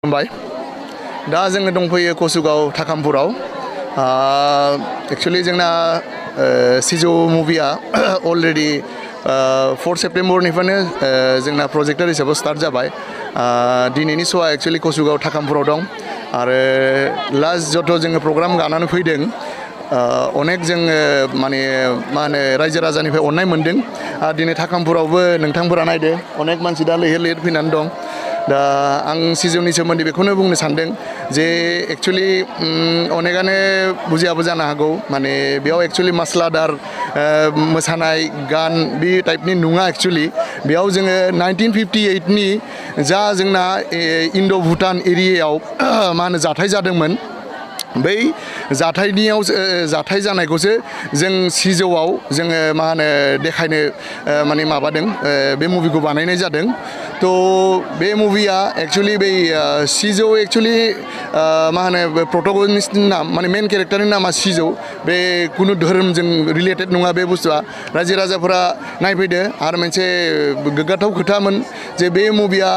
खुलुमबाय दा जोङो दंफैयो कसुगाव थाकामपुराव एक्चुअली जोंना सिजौ मुभिया अलरेडि 4 सेप्टेम्बरनिफ्रायनो जोंना प्रजेक्टर हिसाबै स्टार्ट जाबाय दिनैनि श'आ एक्चुअली कसुगाव थाकामपुराव दं आरो लास्ट जत' जोङो प्रग्राम गानानै फैदों अनेक जोङो माने मा होनो रायजो राजानिफ्राय अननाय मोनदों दिनै थाकामपुरावबो नोंथांफोरा नायदो अनेक मानसि दा लैहोर लैहोर फैनानै दं दा आं सिजौनि सोमोन्दै बेखौनो बुंनो सानदों जे एक्चुअली अनेकानो बुजियाबो जानो हागौ माने बेयाव एक्चुअली मास्लादार मोसानाय गान बे टाइपनि नङा एक्चुअली बेयाव जोङो 1958नि जा जोंना इन्ड' भुटान एरियायाव मा होनो जाथाय जादोंमोन बै जाथाय जानायखौसो जों सिजौआव जोङो मा होनो देखायनो माने माबादों बे मुभिखौ बानायनाय जादों तो बे मुभिया एक्चुअली बै सिजौ एक्चुअली मा होनो प्रटगनिस्टनि नाम माने मेन केरेक्टारनि नामा सिजौ बे कुनु धोरोमजों रिलेटेड नङा बे बुस्थुआ रायजो राजाफोरा नायफैदो आरो मोनसे गोग्गाथाव खोथामोन जे बे मुभिया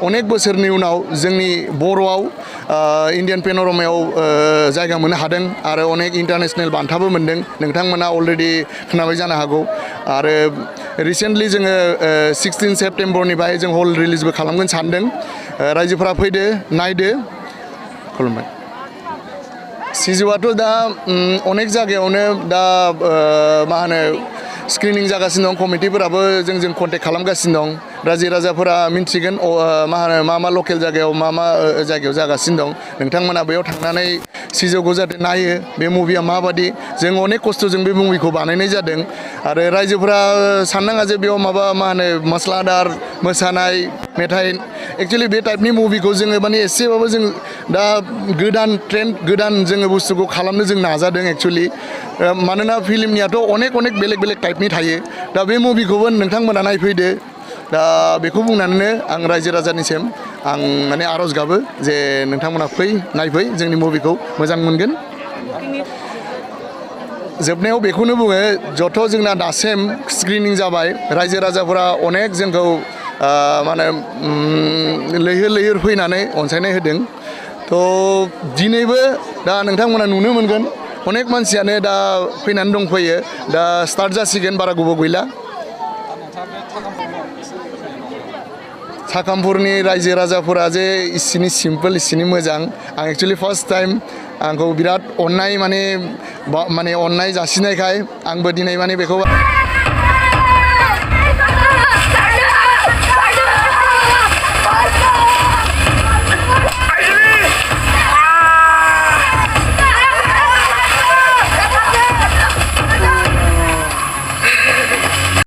अनेक बोसोरनि उनाव जोंनि बर'आव इन्डियान पेन'रामायाव जायगा मोननो हादों आरो अनेक इन्टारनेशनेल बान्थाबो मोनदों नोंथांमोना अलरेडि खोनाबाय जानो हागौ आरो रिसेन्टलि जोङो 16 सेप्टेम्बरनिफ्राय जों हल रिलिजबो खालामगोन सानदों रायजोफोरा फैदो नायदो खुलुमबाय सिजौआथ' दा अनेक जायगायावनो दा मा होनो स्क्रिनिं जागासिनो दं कमिटिफोराबो जोंजों कन्टेक्ट खालामगासिनो दं रायजो राजाफोरा मिन्थिगोन मा होनो मा लकेल जायगायाव मा जायगायाव जागासिनो दं नोंथांमोना बेयाव थांनानै सिजौखौ जाहाथे नायो बे मुभिया माबादि जों अनेक खस्थ'जों बे मुभिखौ बानायनाय जादों आरो रायजोफोरा साननाङा जे बेयाव माबा मा होनो मस्लादार मोसानाय मेथाइ एक्चुअलि बे टाइपनि मुभिखौ जोङो माने एसेबाबो जों दा गोदान जोङो बुस्थुखौ खालामनो जों नाजादों एक्चुअलि मानोना फिल्मनियाथ' अनेक बेलेग टाइपनि थायो दा बे मुभिखौबो नोंथांमोना नायफैदो दा बेखौ बुंनानैनो आं रायजो राजानिसिम आं माने आर'ज गाबो जे नोंथांमोना नायफै जोंनि मुभिखौ मोजां मोनगोन जोबनायाव बेखौनो बुङो जथ' जोंना दासिम स्क्रिनिं जाबाय रायजो राजाफोरा अनेक जोंखौ माने लैहोर फैनानै अनसायनाय होदों थ' दिनैबो दा नोंथांमोना नुनो मोनगोन अनेक मानसियानो दा फैनानै दंफैयो दा स्टार्ट जासिगोन बारा गोबाव गैला थाकामपुरनि रायजो राजाफोरा जे इसिनि सिम्पोल इसिनि मोजां आं एक्चुअलि फार्स्ट टाइम आंखौ बिराद अननाय माने अननाय जासिनायखाय आंबो दिनै माने बेखौ